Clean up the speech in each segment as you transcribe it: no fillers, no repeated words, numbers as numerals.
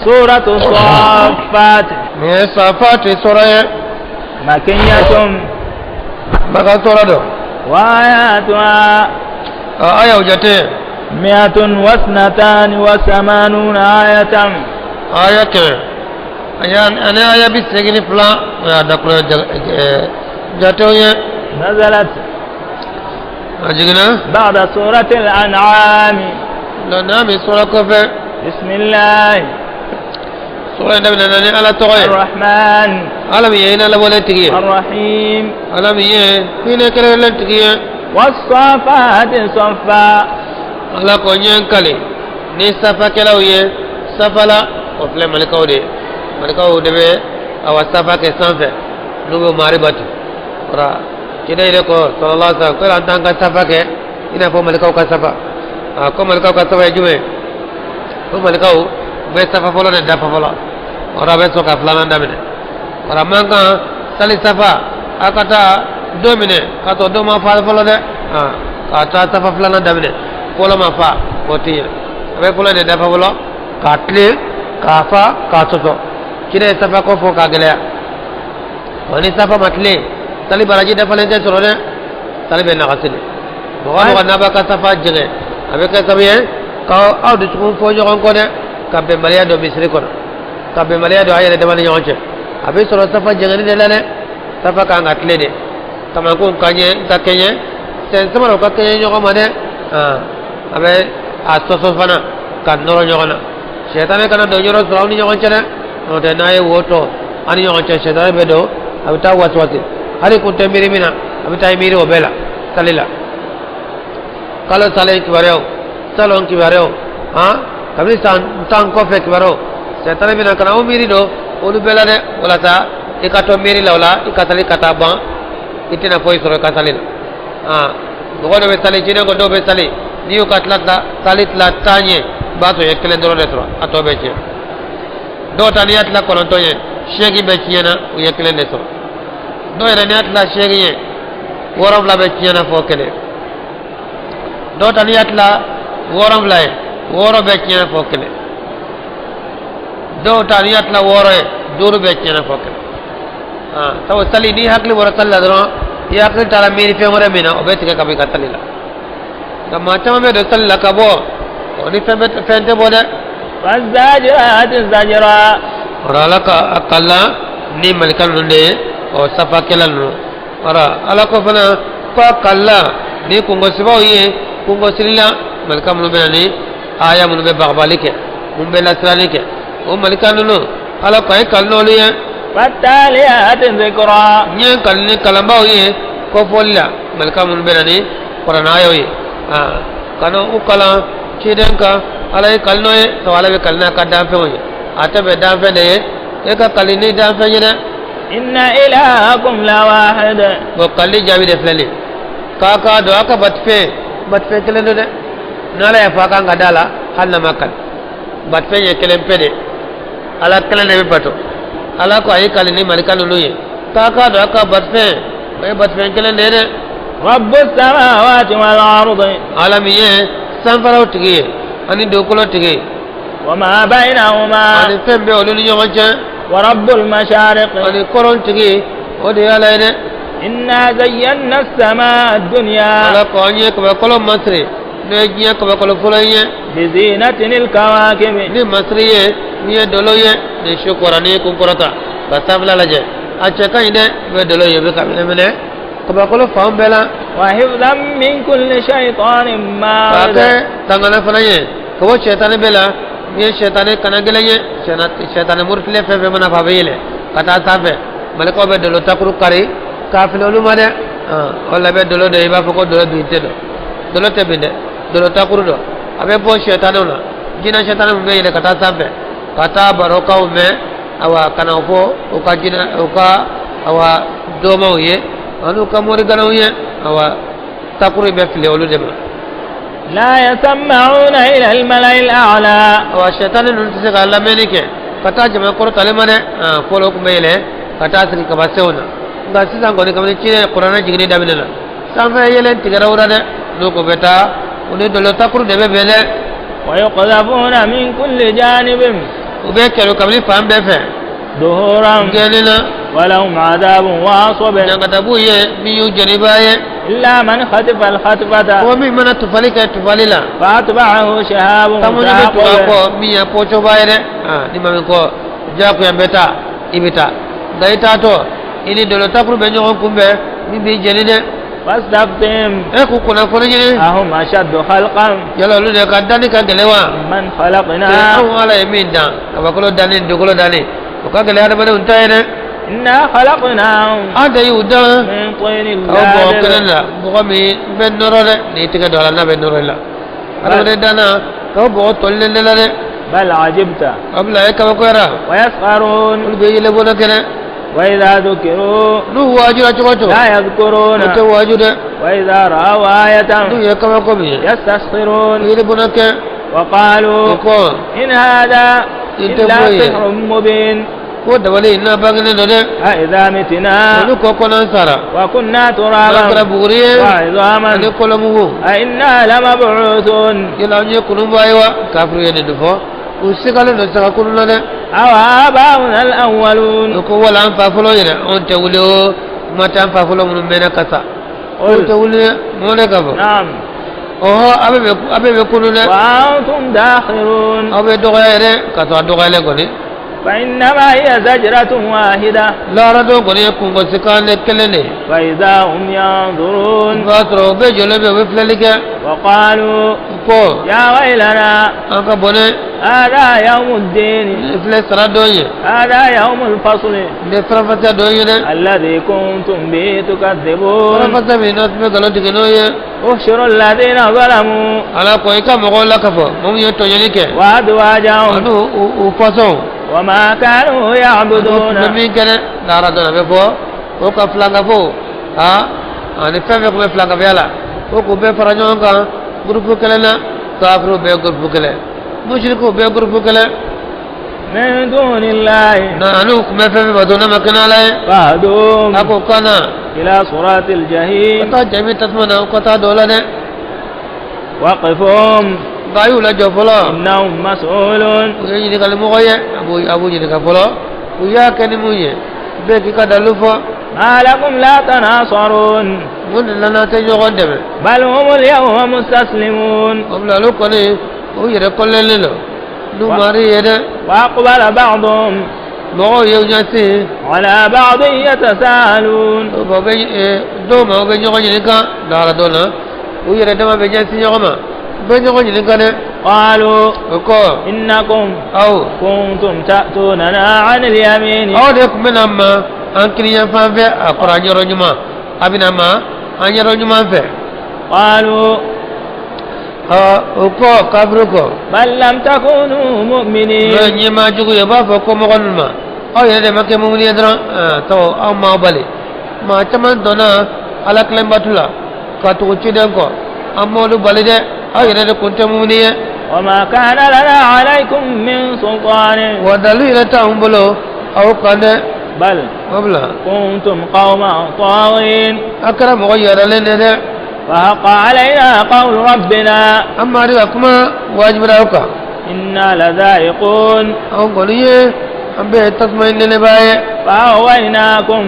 سورة الصافات. Nin ye Safati sura ye. مكية. Makan sura don. وآياتها A ayaw jate 182 آية. Aya 100 aya ani aya 82, o y'a dakuru jatew ye. نزلت A jiginna بعد سورة الأنعام. Lanami sura kɔfɛ. بسم الله Sura in daminɛna ni Ala tɔgɔ ye. الرحمن Ala min ye hinɛ labɔlen tigi ye. الرحيم. Ala min ye hinɛ kɛrɛnkɛrɛnlen tigi ye. والصافات صفا. Ala ko n ye n kale ni safakɛlaw ye safala. O filɛ, malikaw de ye, malikaw de bɛ awa safa kɛ sanfɛ n'u bɛ mari batu. Ora ciden yɛrɛ ko sallallahu alaihi wasallam ko an t'an ka safa kɛ i n'a fɔ malikaw ka safa. A ko malikaw ka safa ye jumɛn ye? Ko malikaw u bɛ safa fɔlɔ de dafa fɔlɔ, ora a bɛ sɔn ka filanan daminɛ. Ora man kan sali safa a ka taa don minɛ k'a tɔ dɔ ma fa fɔlɔ dɛ, ka taa safa filanan daminɛ, fɔlɔ ma fa, o tɛ ɲɛ. A bɛ fɔlɔ de dafa fɔlɔ k'a tilen k'a fa k'a sɔsɔ. Ciden ye safa ko fɔ k'a gɛlɛya. Wa ni safa ma tilen, sali baraji dafalen tɛ sɔrɔ dɛ, sali bɛ nagasi de. Mɔgɔ mɔgɔ n'a b'a ka safa jɛngɛ, a bɛ kɛ sababu ye k'aw dusukun fɔ ɲɔgɔn kɔ dɛ, ka bɛnbaliya don misiri kɔnɔ, ka bɛnbaliya don a yɛrɛ dama ni ɲɔgɔn cɛ. A bɛ sɔrɔ safa jɛngɛni de la dɛ. Safa kan ka tilen de, kamankun ka ɲɛ ka kɛɲɛ, sen samaraw ka kɛɲɛ ɲɔgɔn ma dɛ. A bɛ a sɔsɔ fana ka nɔrɔ ɲɔgɔn na, sɛtanɛ kana don yɔrɔ sɔrɔ aw ni ɲɔgɔn cɛ dɛ. N'o tɛ, n'a ye wo tɔ aw ni ɲɔgɔn cɛ, sɛtanɛ bɛ don, a bɛ taa wasiwasi, hali kun tɛ miiri min na, a bɛ taa miiri o bɛɛ la sali la. Kalo salen kibaruyaw, salon kibaruyaw, han, kabini san 10 kɔfɛ kibaruyaw, sɛtanɛ bɛna ka na o miiri don olu bɛɛ la dɛ, walasa i ka to miiri la. O la i ka sali ka taa ban, i tɛna foyi sɔrɔ i ka sali la. Mɔgɔ dɔ bɛ sali, jinɛ ko dɔw bɛ sali, n'i y'u ka tila sali tila 10 ye, i b'a sɔrɔ i ye kelen dɔrɔn de sɔrɔ, a tɔ bɛ tiɲɛ. Dɔw ta, n'i y'a tila 9 ye, 8 bɛ tiɲɛna, u ye kelen de sɔrɔ. Dɔw yɛrɛ, n'i y'a tila 8 ye, 7 bɛ tiɲɛna fɔ kelen. Dɔw ta, n'i y'a tila 7 ye, 6 bɛ tiɲɛna fɔ kelen. Dɔw ta, n'i y'a tila 6 ye, 5 bɛ tiɲɛna fɔ kelen. Sabu sali, n'i hakili bɔra sali la dɔrɔn, i hakili taara miiri fɛn wɛrɛ min na, o bɛ tigɛ ka bɔ i ka sali la. Nka maa caman bɛ don sali la ka bɔ, o ni fɛn bɛ fɛn tɛ bɔ dɛ. فالزاجرات زجرا. Ɔrɔ Ala ka a kalan ni malika ninnu de ye, ɔ safakɛla ninnu. Ɔrɔ Ala ko fana ko a kalan ni kungosibaw ye, kungosirila malika minnu bɛ na ni aya minnu bɛ bagabali kɛ, minnu bɛ lasiranni kɛ, o malika ninnu, Ala ko a ye kali n'olu ye. فالتاليات ذكرا. N ye kali ni kalanbaaw ye kɔfɔli la, malika minnu bɛ na ni kuranɛ ayaw ye ka na u kalan ciden kan. Ala ye kali n'o ye, sabu Ala bɛ kali n'a ka danfɛnw ye, a tɛ bɛn danfɛn de ye e ka kali ni danfɛn ye dɛ. إن إلهكم لواحد. Bon, kali jaabi de filɛ nin ye, k'a k'a dɔn a ka batufɛn, batufɛn kelen don dɛ. N'Ala y'a fɔ a kan ka da la, hali n'a ma kali, batufɛn ye kelen pe de, Ala kelen de bɛ bato. Ala ko a ye kali ni malika ninnu ye, k'a k'a dɔn a ka batufɛn, o ye batufɛn kelen de ye dɛ. رب السماوات والأرض. Ala min ye sanfaraw tigi ye ani dugukolo tigi ye وما بينهما. Ani fɛn bɛ olu ni ɲɔgɔn cɛ. ورب المشارق. Ani kɔrɔn tigi, o de ye Ala ye dɛ. إنا زينا السماء الدنيا Ala ko an ye kabakolo masiri, n'o ye diɲɛ kabakolo fɔlɔ ye بزينة الكواكب. Ni masiri ye ni ye dolo ye, ni su kɔrɔ, ni ye kun kɔrɔta ka sanfɛla lajɛ, a cɛ ka ɲi dɛ, i bɛ dolo ye, i bɛ ka minɛ minɛ kabakolo fan bɛɛ la. وحفظا من كل شيطان K'a مارد. Kɛ tangana fana ye ka bɔ sɛtanɛ bɛɛ la. Ni ye sɛtanɛ kana gɛlɛn ye, sɛtanɛ murutilen fɛn fɛn mana fɔ, a bɛ yɛlɛ ka taa sanfɛ, malikaw bɛ dolo takuru kari k'a fili olu ma dɛ. O la bɛ dolo dɔ, i b'a fɔ ko dolo bin tɛ dɔn, dolo tɛ bin dɛ, dolo takuru dɔ, a bɛ bɔ sɛtanɛw la. Jinɛ sɛtanɛ min bɛ yɛlɛ ka taa sanfɛ ka taa barokaw mɛn, awa ka na o fɔ u ka jinɛ, u ka awa dɔmaw ye ani u ka moriganaw ye, awa takuru in bɛ fili olu de ma. لا يسمعون إلى الملأ الأعلى. Awa sɛtanɛ ninnu tɛ se ka lamɛnni kɛ ka taa jama kɔrɔtalen ma dɛ. Fɔlɔ tun bɛ yɛlɛ ka taa sigi kabasenw na, nka sisan kɔni, kabini cinɛ kuranɛ jiginni daminɛ na, sanfɛ yɛlɛn tigɛra o la dɛ. N'u ko bɛ taa, u ni dolo takuru de bɛ bɛn dɛ. ويقذفون من كل جانب. U bɛ kɛlɛ kabini fan bɛɛ fɛ. دحورا. Gɛnni na. ولهم عذاب واصب. Ɲangata b'u ye min y'u jɛnibaa ye. إلا من خطف الخطفة. Ko min mana tufali kɛ tufali la. فأتبعه شهاب Tamu bɛ tugu a ثاقب. kɔ min ye pɔcɔba ye dɛ. Aa, ni maa min ko diyagoya n bɛ taa, i bɛ taa, nka i taatɔ i ni dolo takuru bɛ ɲɔgɔn kunbɛn min b'i jɛni dɛ. فاستفتهم. E k'u kunnafoni ɲini. أهم أشد خلقا Yala olu de ka danni ka gɛlɛn wa? أمن خلقنا؟ Anw Ala ye min dan, kabakolo danni, dugukolo danni, o ka gɛlɛn hadamadenw ta ye dɛ. إنا خلقناهم An de y'u dan من طين ka bɔgɔ kelen لازب. la, bɔgɔ min bɛ nɔrɔ dɛ, n'i tɛgɛ don a la n'a bɛ nɔrɔ i la. Hadamaden danna ka bɔgɔ tolilen de la dɛ. بل عجبت. A bila ye kabakoyara. ويسخرون. Olu bɛ yɛlɛ bɔnna kɛnɛ. وإذا ذكروا N'u waajura cogo o cogo, لا يذكرون. o tɛ waaju dɛ. وإذا رأوا آية N'u ye kabako min ye, يستسخرون. yɛlɛ bɔnna kɛ. وقالوا O ko إن هذا إن إلا تبوي. سحر مبين. Ko dabali in n'a bangenen don dɛ. أإذا متنا Olu ko ko n'an sara, وكنا n'an kɛra ترابا buguri ye وعظاما ani kɔlɔmugu, أإنا لمبعوثون؟ yala an ye kununba ye wa? Kafiri ye nin de fɔ, u sigalen don saga kunun na dɛ. أو آباؤنا الأولون؟ O ko wala an fa fɔlɔ yɛrɛ, anw tɛ wuli o kuma tɛ, an fa fɔlɔ minnu mɛnna kasa, o tɛ قل wuli dɛ. Mun de ka fɔ? نعم. Ɔhɔ, a bɛ a bɛ kunun dɛ. وأنتم داخرون. Aw bɛ dɔgɔya yɛrɛ ka sɔrɔ a dɔgɔyalen kɔni. فإنما هي زجرة واحدة. Lahara don kɔni ye kungosikan de kelen de ye. فإذا هم I ينظرون. b'a sɔrɔ u bɛɛ jɔlen bɛ, u bɛ filɛli kɛ. وقالوا U ko يا ويلنا an ka bɔnɛ. هذا يوم الدين. Nin filɛ sara don ye. هذا يوم الفصل. Nin ye faranfasiya don ye dɛ. الذي كنتم به تكذبون. Faranfasiya min n'a tun bɛ nkalon tigɛ n'o ye. احشروا الذين ظلموا Ala ko i ka mɔgɔw lakafɔ, mɔgɔ min ye tɔɲɔli kɛ وأزواجهم ani u fasɔnw وما كانوا ani u tun bɛ يعبدون. min kɛ dɛ. Lahara don a bɛ fɔ o ka filankafo aa ani fɛn fɛn tun bɛ filankafoya la, o k'u bɛɛ fara ɲɔgɔn kan gurupu kelen na. Kafiriw bɛɛ gurupu kelen, musirikiw bɛɛ gurupu kelen. من دون الله. Na ani u tun bɛ fɛn fɛn bato n'a ma kɛ n'Ala ye. فاهدوهم A ko kana إلى صراط ka الجحيم. taa jaabi tasuma na, ka taa dɔ la dɛ. وقفهم Nka a y'u lajɔ fɔlɔ. إنهم مسؤولون. U ye ɲininkali mɔgɔ ye, a b'u ɲininka fɔlɔ u y'a kɛ ni mun ye. Bɛɛ k'i ka dalilu fɔ. ما لكم لا تناصرون. Mun de la n'an tɛ ɲɔgɔn dɛmɛ? بل هم اليوم مستسلمون. O bila olu kɔni u yɛrɛ kɔlɛlen don n'u mari ye dɛ. وأقبل بعضهم Mɔgɔw ye u ɲɛsin على بعض يتساءلون. o bɛ dɔw ma, u bɛ ɲɔgɔn ɲininka lahara don na, u yɛrɛ dama bɛ ɲɛsin ɲɔgɔn ma, u bɛ ɲɔgɔn ɲininka dɛ. قالوا O kɔ إنكم aw كنتم تأتوننا عن اليمين. aw de tun bɛ na ma an kirinya fan fɛ, a kɔrɔ an yɔrɔ ɲuman, a bɛ na ma an yɔrɔ ɲuman fɛ. قالوا O kɔ kafiri kɔ بل لم تكونوا n'o ye مؤمنين. ɲɛmaa jugu ye, u b'a fɔ ko mɔgɔ ninnu ma aw yɛrɛ de ma kɛ mumuni ye dɔrɔn, tɔw aw m'aw bali. Maa caman donna Ala kelen batu la ka tugu ciden kɔ, an m'olu bali dɛ, aw yɛrɛ de kun tɛ mumuni ye. وما كان لنا عليكم من سلطان. Wa dalu yɛrɛ t'anw bolo aw kan dɛ. بل O bila كنتم قوما طاغين. a kɛra mɔgɔ yɛrɛlen de dɛ. فحق علينا قول ربنا. An mari ka kuma wajibira aw kan. إنا لذائقون. Anw kɔni ye an bɛɛ ye tasuma in nɛnɛbaa ye. فأغويناكم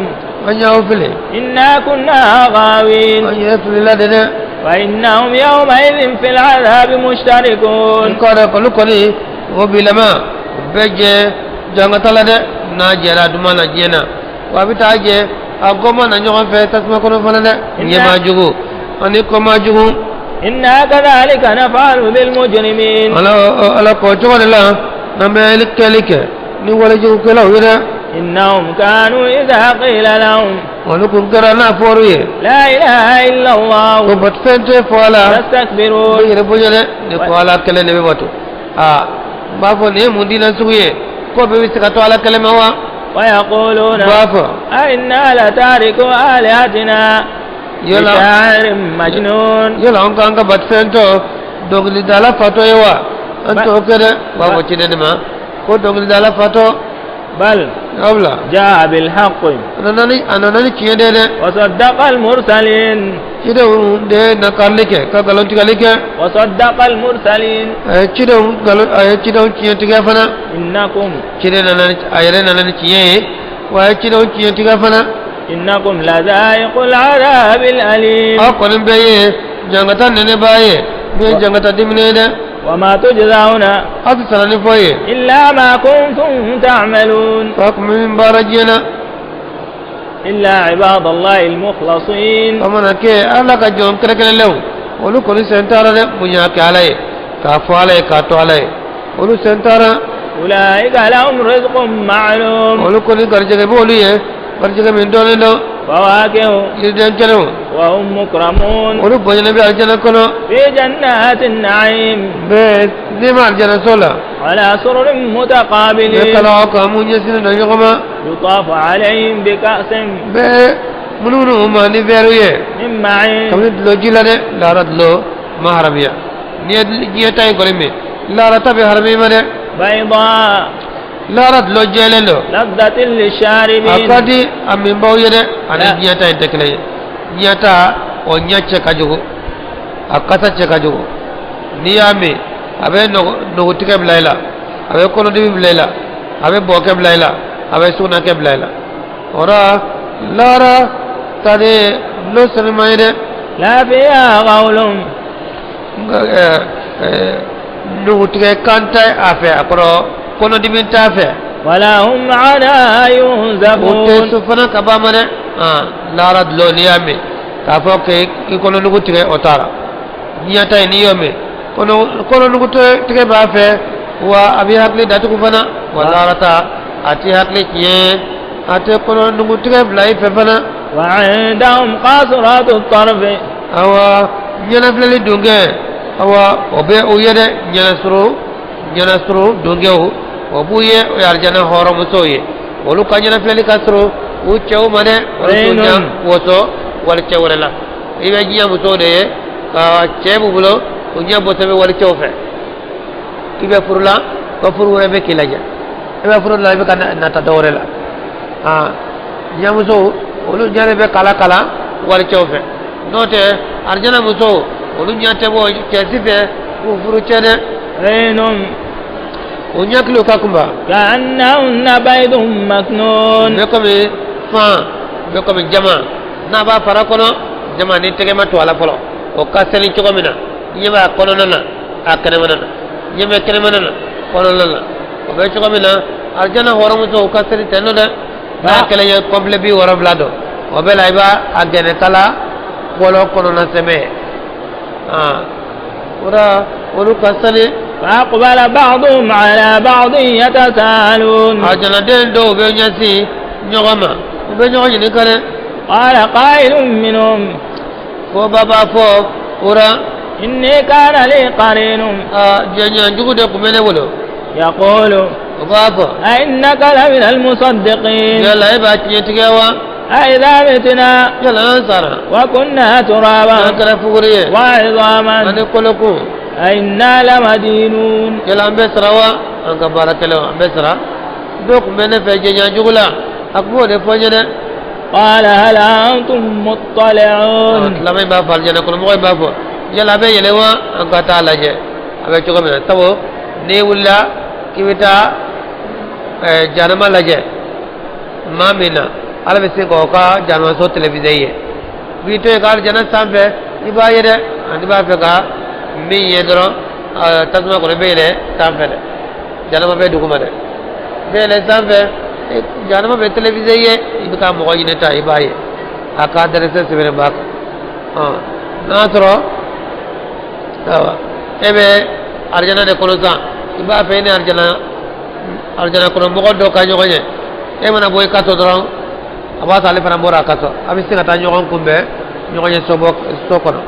An y'aw fili. إنا كنا غاوين. An yɛrɛ filila de dɛ. فإنهم يومئذ في العذاب مشتركون. N kɔrɔ kɔni kɔni o bilama o bɛɛ jɛ jankata la dɛ, n'a jɛra a duman na diɲɛ na, wa a bɛ taa jɛ a gɔma na ɲɔgɔn fɛ tasuma kɔnɔ fana dɛ, ɲɛmaa jugu ani kɔmaa jugu. إنا كذلك نفعل بالمجرمين. Ala ala kɔ cogo de la n'an bɛ kɛli kɛ ni walejugukɛlaw ye dɛ. إنهم كانوا إذا قيل لهم Olu kun kɛra n'a fɔr'u ye لا إله إلا ko الله batofɛn tɛ fɔ a la, u bɛ يستكبرون. yɛrɛ bonya dɛ, ni ko Ala kelen de bɛ bato. Aa, n b'a fɔ nin ye mun diinɛ sugu ye, ko bɛɛ bɛ se ka to Ala kelen ma wa? ويقولون N b'a fɔ أئنا لتاركو آلهتنا yala لشاعر مجنون. Yala an k'an ka batofɛn tɔ dɔnkilidala fatɔ ye wa? An t'o kɛ dɛ. U b'a fɔ ciden de ma ko dɔnkilidala fatɔ. بل Abla. جاء بالحق. A nana ni tiɲɛ de ye dɛ. وصدق المرسلين. Cidenw de ye nakarili kɛ ka nkalontigɛli kɛ. وصدق المرسلين. A ye cidenw nkalon, a ye cidenw tiɲɛtigiya fana. إنكم Ciden nana ni, a yɛrɛ nana ni tiɲɛ ye, wa a ye cidenw tiɲɛtigiya fana. إنكم لذائق العذاب الأليم. Aw kɔni bɛɛ ye jangata nɛnɛbaa ye min ye jangata diminen ye dɛ. وما تجزون Aw tɛ sara ni fɔ ye إلا ما كنتم تعملون. Fa kun bɛ min baara diɲɛ na. إلا عباد الله المخلصين. O mana kɛ Ala ka jɔn kɛrɛnkɛrɛnlenw, olu kɔni sen taara dɛ. Mun y'a kɛ Ala ye k'a fɔ Ala ye k'a to Ala ye, olu sen taara. أولئك لهم رزق معلوم. Olu kɔni garijɛgɛ b'olu ye, garijɛgɛ min dɔnnen don. فواكه. Yiriden kɛnɛw. وهم مكرمون. Olu bonyana bɛ alijana kɔnɔ. في جنات النعيم. Bɛɛ nɛɛma alijana so la. على سرر Bɛɛ متقابلين. kala aw kan mun ɲɛsinnen don ɲɔgɔn ma. يطاف عليهم بكأس Bɛɛ munumunu u ma ni wɛriw ye. من معين. Kabini dulɔ ji la dɛ, lahara dulɔ ma haramiya. N'i ye diɲɛ ta in kɔni min, lahara ta bɛ haramiya ma dɛ. بيضاء. Lahara dulɔ jɛlen don. لذة A للشاربين. ka di a minbaw ye dɛ, ani La. diɲɛ ta in tɛ kelen ye. Diɲɛ ta, o ɲɛ cɛ ka jugu, a kasa cɛ ka jugu. N'i y'a min, a bɛ nugutigɛ bila i la, a bɛ kɔnɔdimi bila i la, a bɛ bɔkɛ bila i la, a bɛ sugunɛkɛ bila i la. O la lahara ta de ye dulɔ sanuman ye dɛ. لا فيها غول. Nka nugutigɛ kan tɛ a fɛ, a kɔrɔ kɔnɔdimi t'a fɛ. ولا هم عنها O tɛ ينزفون. So fana ka ban ma dɛ. Lahara dulɔ, n'i y'a min k'a fɔ k'i kɔnɔnugu tigɛ, o taara. Diɲɛ ta in, n'i y'o min, kɔnɔnugu tigɛ b'a fɛ, wa a b'i hakili datugu fana. Wa lahara ta, a t'i hakili tiɲɛ, a tɛ kɔnɔnugu tigɛ bila i fɛ fana. وعندهم قاصرات الطرف. Awa, ɲɛnafilɛli donkɛ, awa, o bɛ o ye dɛ. Ɲɛnasuru donkɛw, o b'u ye. O ye alijana hɔrɔnmusow ye. Olu ka ɲɛnafilɛli ka surun u cɛw ma dɛ. Olu t'u ɲɛ wɔsɔ wali cɛ wɛrɛ la. I bɛ diɲɛ musow de ye ka cɛ b'u bolo, u ɲɛ bɔtɔ bɛ wali cɛw fɛ. I bɛ furu la, ko furu wɛrɛ bɛ k'i lajɛ. I bɛ furu la, i bɛ ka nata dɔ wɛrɛ la. Aa, diɲɛ olu ɲɛ de bɛ kala kala wali cɛw fɛ. N'o tɛ, arijana musow, olu ɲɛ tɛ bɔ cɛ si fɛ k'u furu cɛ dɛ. عين. O ɲɛkiliw ka kunba. كأنهن بيض مكنون. Bɛ komi fan, bɛ komi jama n'a b'a fara kɔnɔ. Jama ni tɛgɛ ma to a la fɔlɔ, o ka seli cogo min na, ɲɛ b'a kɔnɔna na, a kɛnɛmana na, ɲɛ bɛ kɛnɛmana na, kɔnɔna na, o bɛ cogo min na, arijana hɔrɔnmusow ka seli tɛ n'o dɛ. N'a kɛlen ye complet 70 don, o bɛɛ la i b'a a gɛnɛ kala fɔlɔ kɔnɔna sɛmɛ ye. Aa, o la olu ka seli. فأقبل بعضهم على بعض يتساءلون. Arijanaden dɔw bɛ ɲɛsin ɲɔgɔn ma, u bɛ ɲɔgɔn ɲininka dɛ. قال قائل منهم: Fo ba b'a fɔ o la: إني كان لي قرين. Aa, jɛɲɔgɔn jugu de tun bɛ ne bolo. يقول: O b'a fɔ: أئنك لمن المصدقين. Yala e b'a tiɲɛtigiya wa? أئذا متنا Yala an sara وكنا an ترابا kɛra fuguri ye وعظاما ani kolokun أئنا لمدينون. Yala an bɛ sara wa? An ka baara kɛlɛ, an bɛ sara? Dɔw tun bɛ ne fɛ jɛɲɔgɔn jugu la, a tun b'o de fɔ n ye dɛ. قال هل أنتم مطلعون. Silamɛ in b'a fɔ, alijana kɔnɔmɔgɔ in b'a fɔ: yala a bɛ yɛlɛ wa? An ka taa lajɛ a bɛ cogo min na. Sabu n'i wulila k'i bɛ taa jahanama lajɛ maa min na, Ala bɛ se k'o ka jahanamaso télévisé ye. B'i to yen ka alijana sanfɛ, i b'a ye dɛ. Ani b'a fɛ ka min ye dɔrɔn, tasuma kɔni bɛ yɛlɛ sanfɛ dɛ, jahanama bɛ duguma dɛ. Bɛ yɛlɛ sanfɛ, jahanama bɛ télévisé ye. I bɛ ka mɔgɔ ɲini ta, i b'a ye a ka adresse sɛbɛnnen b'a kan. N'a sɔrɔ ayiwa e bɛ arijana de kɔnɔ sisan, i b'a fɛ i ni arijana kɔnɔ mɔgɔ dɔ ka ɲɔgɔn ye, e mana bɔ i ka so dɔrɔn, a b'a sɔrɔ ale fana bɔra a ka so. A bɛ se ka taa ɲɔgɔn kunbɛn ɲɔgɔn ye sobɔ so kɔnɔ.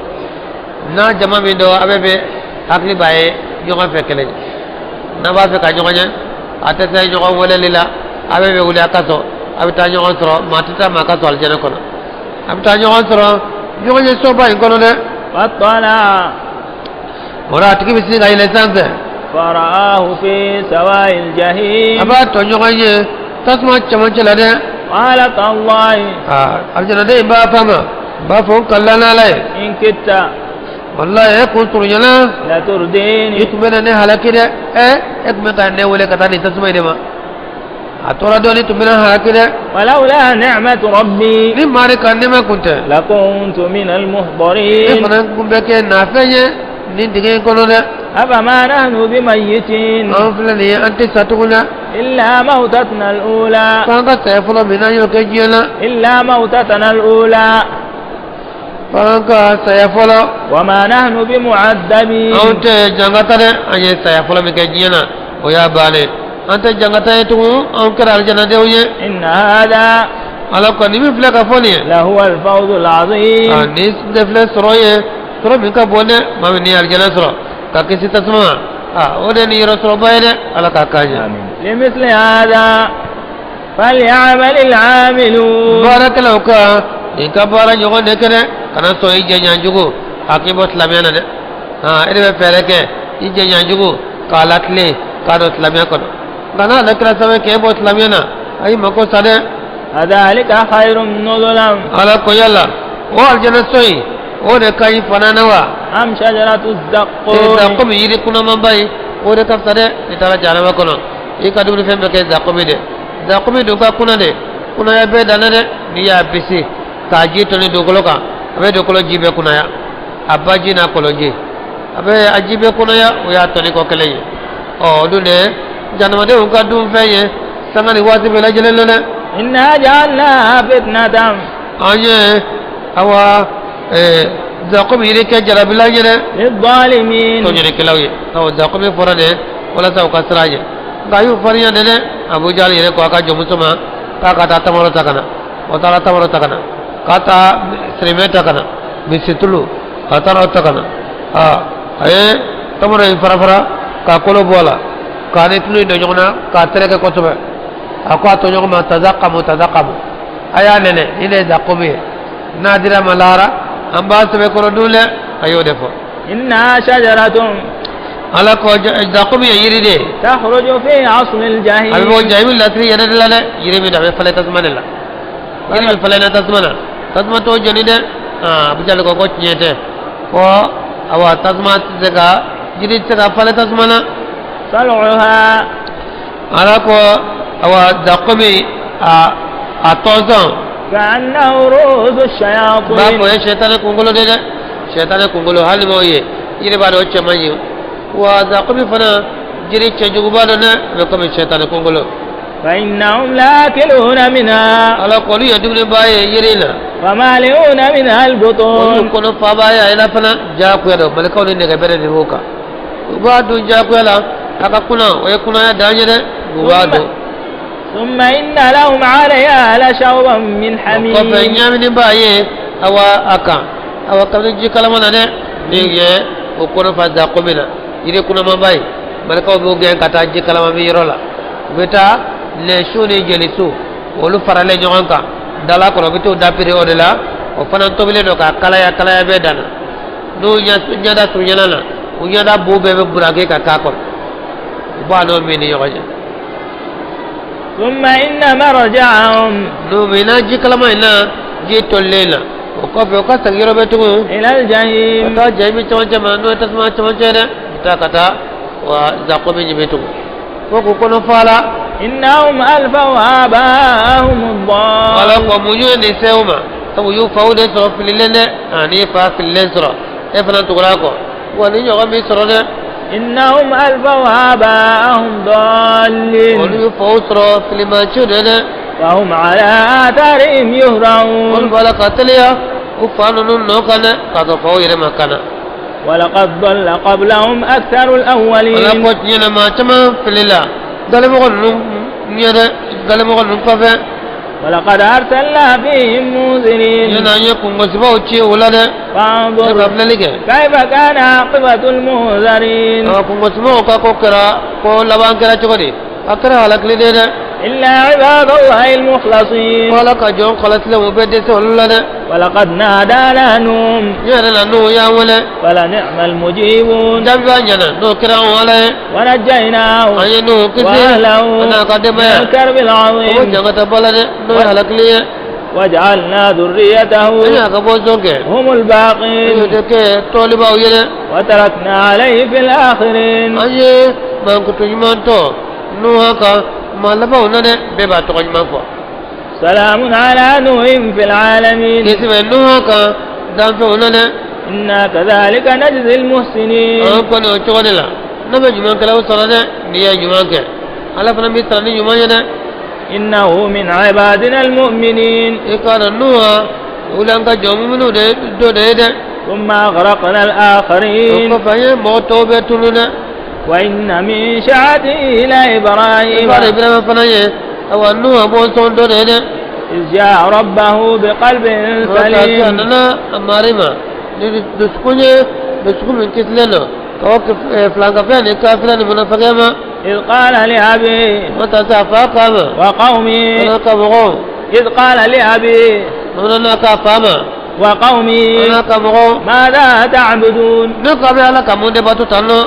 N'a jama min don, a bɛ bɛ hakili b'a ye ɲɔgɔn fɛ kelen ye. N'a b'a fɛ ka ɲɔgɔn ye, a tɛ se ɲɔgɔn weleli la. A bɛ bɛ wuli a ka so, a bɛ taa ɲɔgɔn sɔrɔ. Maa tɛ taa maa ka so alijana kɔnɔ. A bɛ taa ɲɔgɔn sɔrɔ ɲɔgɔn ye soba in kɔnɔ dɛ. فاطلع. O la a tigi bɛ sin ka yɛlɛ sanfɛ. فرآه في سواء A الجحيم. b'a tɔ ɲɔgɔn ye Tasuma cɛmancɛ la dɛ. قال تالله. Aa, alijanaden in b'a f'a ma, b'a fɔ n kalila n'Ala ye. إن كدت Walayi, e kun surunyana. لترديني. I tun bɛ na ne halaki dɛ. Ɛ, e tun bɛ ka ne wele ka taa nin tasuma in de ma. A tora dɔɔni, tun bɛ na halaki dɛ. ولولا نعمة ربي Ni mari ka nɛɛma kun tɛ, لكنت من e المحضرين. fana kun bɛ kɛ nafɛn ye nin dingɛ in kɔnɔ dɛ. أفما نحن بميتين. An filɛ nin ye, an tɛ sa tugun dɛ. إلا موتتنا الأولى. F'an ka saya fɔlɔ min n'an y'o kɛ diɲɛ na. إلا موتتنا الأولى. F'an ka saya fɔlɔ. وما نحن بمعذبين. Anw tɛ jangata dɛ. An ye saya fɔlɔ min kɛ diɲɛ na, o y'a bannen. An tɛ jangata ye tugun, anw kɛra alijanadenw ye. إن هذا Ala ko nin min filɛ ka fɔ nin ye, لهو الفوز العظيم. A nin de filɛ sɔrɔ ye, sɔrɔ min ka bon dɛ. Maa min ni alijana sɔrɔ ka kisi tasuma ma, a o de ni yɔrɔ sɔrɔba ye dɛ. Ala k'a k'an ɲɛ. آمين. لمثل هذا فليعمل العاملون. Baarakɛlaw ka nin ka baara ɲɔgɔn de kɛ dɛ. Kana sɔn i jɛɲɔgɔnjugu a k'i bɔ silamɛya na dɛ. E de bɛ fɛɛrɛ kɛ i jɛɲɔgɔnjugu k'a latilen k'a don silamɛya kɔnɔ, nka n'ale kɛra sababu ye k'e bɔ silamɛya na, a y'i mako sa dɛ. أذلك خير نزلا Ala ko yala o alijana so in, o de ka ɲi fana na wa? أم شجرة الزقوم؟ Zakomi, yiri kunamanba ye, o de ka fisa dɛ. N'i taara jahanama kɔnɔ, i ka dumunifɛn bɛɛ kɛ zakomi de. Zakomi dun ka kuna de, kunaya bɛɛ danna dɛ. N'i y'a bisi k'a ji tɔni dugukolo kan, a bɛ dugukolo ji bɛɛ kunaya, a baji n'a kɔlɔnji, a bɛ a ji bɛɛ kunaya. O y'a tɔni kɔ kelen ye. Ɔ, o dun de jahanamadenw ka dunfɛn ye sanga ni waati bɛɛ lajɛlen na dɛ. إنا جعلناها فتنة. An ye awa zakomi yiri kɛ jarabila ye dɛ. للظالمين. Tɔɲɔnikɛlaw ye. Awɔ, zakomi fɔra de walasa u ka siran ɲɛ, nka a y'u farinya de dɛ. Abujali yɛrɛ ko a ka jɔnmuso ma k'a ka taa tamaro ta ka na. O taara tamaro ta ka na, k'a taa sirimɛ ta ka na, misitulu, a taara o ta ka na. Aa, a ye tamaro in fara fara k'a kolo bɔ a la, k'a ni tulu in don ɲɔgɔn na k'a tereke kosɛbɛ. A ko a tɔɲɔgɔn ma: tazakamu, tazakamu, a y'a nɛnɛ, ni de ye zakomi ye. N'a dira ma lahara, an b'a sɛbɛkɔrɔ dun dɛ. A y'o de fɔ. إنها شجرة Ala ko zakomi ye yiri de ye. تخرج في أصل A bɛ الجحيم. bɔ jahimi lasiri yɛrɛ de la dɛ. Yiri min a bɛ falen tasuma de la, yiri min falenna tasuma na, tasuma t'o jeni dɛ. Aa, Abujali ko tiɲɛ tɛ, ko awa tasuma tɛ se ka, jiri tɛ se ka falen tasuma na. طلعها Ala ko awa zakomi a tɔnsɔn كأنه رؤوس b'a الشياطين. fɔ o ye sɛtanɛ kunkolo de dɛ. Sɛtanɛ kunkolo, hali m'o ye, yiri b'a dɔn o cɛ man ɲi wa. Zakomi fana jiri cɛjuguba dɔ dɛ, a bɛ komi sɛtanɛ kunkolo. فإنهم لآكلون منها. Ala ko olu ye dumuniba ye yiri in na. فمالئون منها Olu البطون. kɔnɔ faaba ye a yɛlɛ fana diyagoya don. Malikaw ni nɛgɛ bɛrɛ de b'o kan, u b'a dun diyagoya la. A ka kunna, o ye kunnaya dan ye dɛ, u b'a dun. ثم إن لهم عليها لشوبا من O kɔfɛ حميم. ɲaamini b'a ye awa a kan, awa kabini ji kalama na dɛ. Ni ye o kɔnɔ fa zakomi na, yiri kunnamaba ye, malikaw b'o gɛn ka taa ji kalama min yɔrɔ la. U bɛ taa lɛsu ni jelisu, olu faralen ɲɔgɔn kan dala kɔnɔ, u bɛ t'o dapiri o de la. O fana tobilen don k'a kalaya, kalaya bɛɛ danna. N'u ɲɛda surunyana na, u ɲɛda bu bɛɛ bɛ burake ka k'a kɔnɔ. U b'a n'o min ni ɲɔgɔn cɛ. ثم إن مرجعهم N'u minna ji kalama in na, ji tolilen na, o kɔfɛ u ka segin yɔrɔ bɛ tugun إلى ka الجحيم. taa jahimi cɛmancɛ ma, n'o ye tasuma cɛmancɛ ye dɛ. U taa ka taa wa zakomi ɲimi tugun fo k'u kɔnɔ fa la. إنهم ألفوا آباءهم Ala الضالين. ko mun ye nin se u ma? Sabu u y'u faw de sɔrɔ fililen dɛ. A n'i fa fililen sɔrɔ, e fana tugura a kɔ wa, ni ɲɔgɔn b'i sɔrɔ dɛ. إنهم ألفوا آباءهم Olu ضالين. y'u faw sɔrɔ filimanciw de dɛ. فهم على آثارهم Olu يهرعون. b'a la ka teliya u fa ninnu nɔ kan dɛ, k'a sɔrɔ faw yɛrɛ ma kana. ولقد ضل قبلهم أكثر Ala الأولين. ko tiɲɛ na, maa caman filila galemɔgɔ ninnu ɲɛ dɛ, galemɔgɔ ninnu kɔfɛ. ولقد أرسلنا فيهم منذرين. Tiɲɛ na, an ye kungosibaw ci u la dɛ. E فانظر ka filɛli kɛ. كيف كان عاقبة المنذرين. Ɔ, kungosibaw ka ko kɛra, ko laban kɛra cogo di? A kɛra halakili de dɛ. إلا عباد الله المخلصين Ko Ala ka jɔn kɔlɔsilenw bɛ dɛsɛ olu la dɛ. ولقد نادانا نوح N yɛrɛ la n'o y'an wele. فلنعم المجيبون Jaabi b'a ɲɛna n'o kɛra anw Ala ye. ونجيناه An ye Nuhu kisi وأهله a n'a ka من denbaya. الكرب O العظيم jangata bala dɛ n'o ye halakili ye. وجعلنا ذريته An y'a ka bɔnsɔn kɛ. هم An y'o الباقين de kɛ tɔlibaw ye dɛ. وتركنا عليه في الآخرين An ye mankutu ɲuman tɔ Nuha kan maa labanw na dɛ, bɛɛ b'a tɔgɔ ɲuman fɔ. سلام على نوح في العالمين Kisi bɛ Nuha kan danfɛnw na dɛ. إنا كذلك نجزي المحسنين An kɔni o cogo de la, ne bɛ ɲumankɛlaw sɔrɔ dɛ, n'i ye ɲuman kɛ, Ala fana b'i sara ni ɲuman ye dɛ. إنه من عبادنا المؤمنين I k'a dɔn Nuha olu y'an ka jɔn minnu de dɔ de ye dɛ. ثم أغرقنا O الآخرين kɔfɛ an ye mɔgɔ tɔw bɛɛ tunu dɛ. وإن من شيعته I لإبراهيم b'a dɔn Ibrahima fana ye awa Nuha bɔnsɔn dɔ de ye dɛ. إذ جاء ربه بقلب O k'a kɛ a سليم nana a mari ma ni dusukun ye, dusukun min kisilen don ka bɔ filankafɛn ni kafira ni munafakɛ ma. إذ قال لأبيه O ta se a fa k'a ma. وقومه A n'a ka mɔgɔw. إذ قال لأبيه O nana k'a fa ma. وقومه A n'a ka mɔgɔw. ماذا تعبدون Ne ko a bɛ Ala ka mun de bato tan nɔ?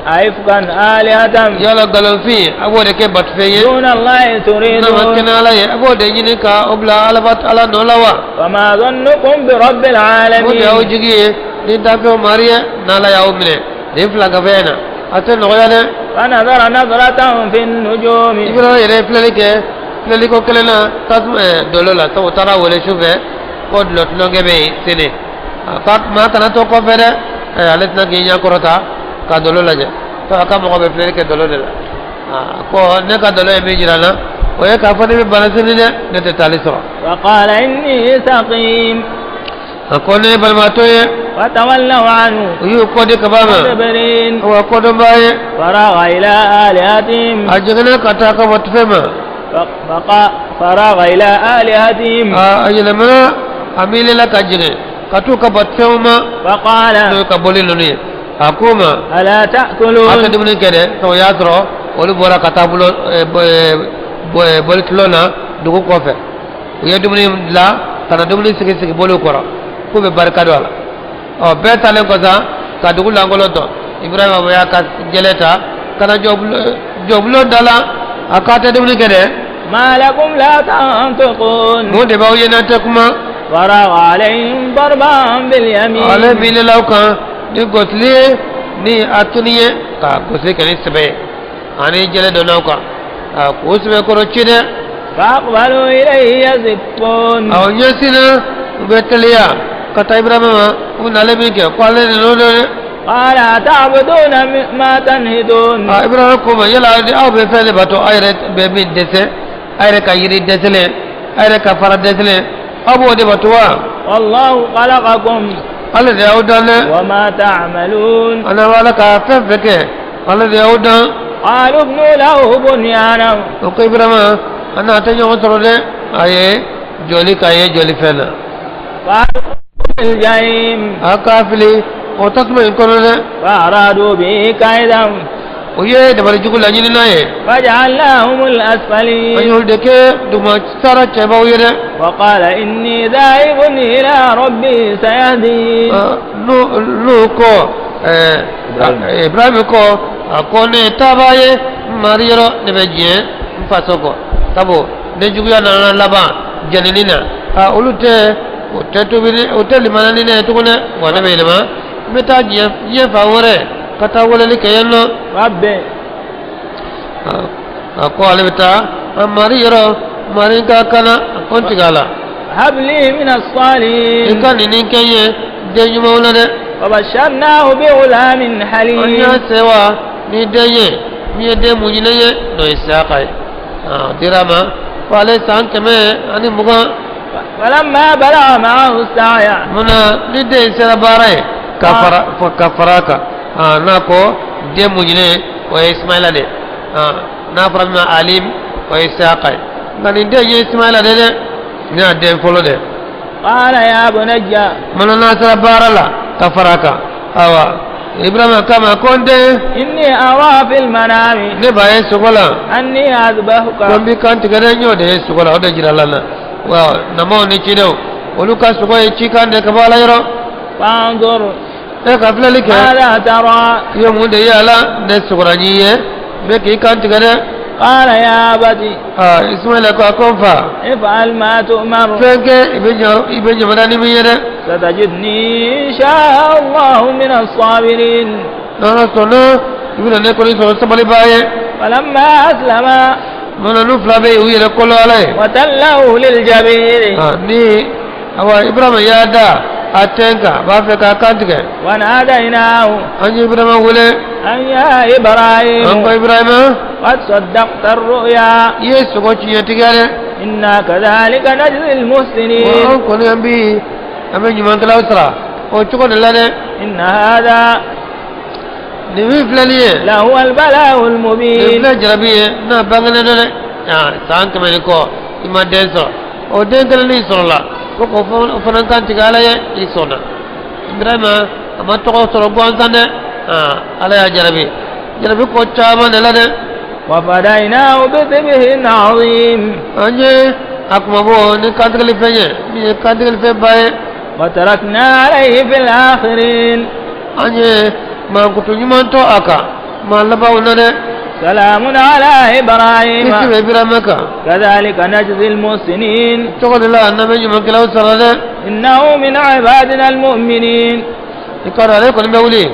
أئفكا آلهة Yala nkalonfin a b'o de kɛ batofɛn ye? دون الله N'a ma تريدون kɛnɛ Ala ye, a b'o de ɲini ka o bila Ala Ala nɔ la wa? وما ظنكم برب O de y'aw العالمين jigi ye ni danfɛnw mari ye n'Ala y'aw minɛ nin filankafɛn in na. A tɛ nɔgɔya dɛ. فنظر نظرة في النجوم Ibrahima yɛrɛ ye filɛli kɛ filɛliko kelen na tasuma dɔlɔ la, sabu o taara wele su fɛ ko dɔlɔ tulonkɛ bɛ yen sini. A ka maa kana to kɔfɛ dɛ. Ale tɛna k'i ɲɛ kɔrɔta ka dɔlɔ lajɛ. A ka mɔgɔ bɛ filɛli kɛ dɔlɔ de la. A ko ne ka dɔlɔ ye min jira n na, o ye k'a fɔ ne bɛ bana sini dɛ, ne tɛ taali sɔrɔ. وقال إني سقيم A ko ne ye balimatɔ ye. فتولوا عنه U y'u kɔ di kaba ma. مدبرين Wa kɔdɔnbaa ye. فراغ إلى آلهتهم A jiginna ka taa ka bɔ ma. فراغ إلى آلهتهم A yɛlɛmana a miirila ka jigin ka t'u ka batofɛnw ma. فقال N'o ye ka boli ninnu ye. A ko ma. ألا A tɛ تأكلون dumuni kɛ dɛ, o y'a sɔrɔ olu bɔra ka taa bolo boli tulon na dugu kɔfɛ. U ye dumuni dilan ka na dumuni sigi sigi boliw kɔrɔ k'u bɛ barika don a la. Ɔ bɛɛ talen kɔ sa ka dugu lankolon tɔ, Ibrahima y'a ka jɛlɛ ta ka na jɔbulon da la, a k'a tɛ dumuni kɛ dɛ. ما لكم لا تنطقون Mun de b'aw ye n'an tɛ kuma? فراغ عليهم ضربا باليمين Ale miirila kan ni gosili ye ni a tuni ye ka gosili kɛ ni sɛbɛ ye ani jɛlɛ donna kan k'o sɛbɛ kɔrɔ ci dɛ. فأقبلوا إليه يزفون Aw ɲɛsinna u bɛ teliya ka taa Ibrahima ma, u nalen min kɛ ko ale de n'o dɛ. قال أتعبدون ما تنهدون Ibrahima ko ma yala aw bɛ fɛn de bato aw yɛrɛ bɛ min dɛsɛ, aw yɛrɛ ka yiri dɛsɛlen, aw yɛrɛ ka fara dɛsɛlen, aw b'o de bato wa? والله خلقكم Ale de y'aw dan dɛ. وما تعملون A n'a b'a la ka fɛn fɛn kɛ, ale de y'aw dan. قالوا ابنوا له بنيانا O ko Ibrahima a n'a tɛ ɲɔgɔn sɔrɔ dɛ, a ye jɔli k'a ye jɔli fɛn na. فألقوه في الجحيم A k'a fili o tasuma in kɔnɔ dɛ. فأرادوا به كيدا O ye dabali jugu laɲini n'a ye. فجعلناهم An الأسفلين y'olu de kɛ duguma sara cɛbaw ye dɛ. وقال إني ذاهب إلى ربي سيهدين N'o kɔ Ibrahim kɔ a ko ne ye taaba ye n mari yɔrɔ, ne bɛ diɲɛ n faso kɔ, sabu ne juguya nana laban jɛnini na, a olu tɛ o tɛ tobi o tɛ limana ni ne ye tuguni dɛ, wa ne bɛ yɛlɛma n bɛ taa diɲɛ fan wɛrɛ ka taa weleli kɛ yen nɔ. رب A ko ale bɛ taa a mari yɔrɔ, mari ka kana a ko n tigɛ a la. هب لي من I الصالحين ka nin kɛ n ye den ɲumanw na dɛ. وبشرناه بغلام An y'a حليم sewa ni den ye min ye den muɲunen ye, n'o ye Isaka ye. A dira a ma ko ale san 120. فلما بلغ معه السعي Munna ni den sera baara ye ka fara a kan, n'a ko den muɲunen o ye Ismaila de ye, n'a fɔra min ma Alim o ye Isaka ye, nka nin den ye Ismaila de dɛ, nin y'a den fɔlɔ de. قال يا بني Mana n'a sera baara la ka fara a kan, awa Ibrahima k'a ma ko n den, إني أرى في المنام ne b'a ye sogo la أني أذبحك. Ko n b'i kan tigɛ dɛ, n y'o de ye sogo la, o de jira la na. Wa namaw ni cidenw, olu ka sogo ye cikan de ka bɔ Ala yɔrɔ. فانظر E ka filɛli kɛ. ماذا ترى. I ye mun de ye a la? Ne sogora n'i ye, n bɛ k'i kan tigɛ dɛ. قال يا أبت Aa, Ismaila ko, a ko n fa, افعل ما تؤمر. Fɛn kɛ i bɛ ɲa, i bɛ ɲamana ni min ye dɛ. ستجدني إن شاء الله من الصابرين. N'Ala sɔnna, i bɛna ne kɔni sɔrɔ sabalibaa ye. فلما أسلما Mana n'u fila bɛ u yɛrɛ kolo Ala ye. وتله للجبين. Aa, ni awa Ibrahima y'a da a tɛn kan, a b'a fɛ k'a kan tigɛ. وناديناه An ye Ibrahima wele. أن يا An إبراهيم ko Ibrahima, قد صدقت الرؤيا. I ye sogo tiɲɛtigiya dɛ. إنا كذلك نجزي Wa المحسنين. An kɔni an bɛ ɲumankɛlaw sara o cogo de la dɛ. إن هذا Nin min filɛ nin ye, لهو البلاء nin المبين. filɛ jarabi ye n'a bangenen don dɛ. Aa, san 100 ni kɔ, i ma den sɔrɔ, o den kelen min sɔrɔla ko k'o o fana kan tigɛ Ala ye, i sɔnna. Ibrahima a ma tɔgɔ sɔrɔ gansan dɛ. Aa, Ala y'a jarabi jarabi ko caman de la dɛ. وفديناه بذبح عظيم. An ye a kumabɔ ni kantigɛli fɛn ye min ye kantigɛli fɛn ba ye. وتركنا عليه في الآخرين. An ye mankutu ɲuman to a kan maa labanw na dɛ. سلام على إبراهيم. Kisi bɛ Ibrahima kan. كذلك نجزي المحسنين. Cogo de la n'an bɛ ɲumankɛlaw sara dɛ. إنه من عبادنا المؤمنين. I ka dɔn ale kɔni bɛ wuli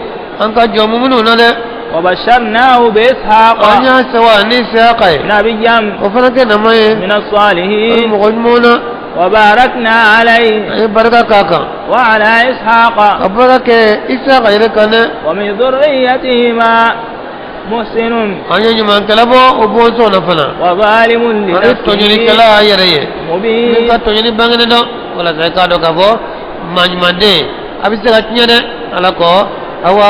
an ka jɔn minnu na dɛ. وبشرناه بإسحاق An y'a sewa ni Isiyaka ye. نبيا O fana kɛ nama ye من o الصالحين. mɔgɔ ɲumanw na. وباركنا عليه An ye barika k'a kan وعلى إسحاق ka barika kɛ Isiyaka yɛrɛ kan dɛ. ومن ذريتهما محسن An ye ɲumankɛla bɔ o bɔnsɔn na fana وظالم ani لنفسه tɔɲɔnikɛla y'a yɛrɛ ye min مبين. ka tɔɲɔni bangenen dɔn, walasa i k'a dɔn k'a fɔ maɲumanden a bɛ se ka tiɲɛ dɛ. Ala kɔ awa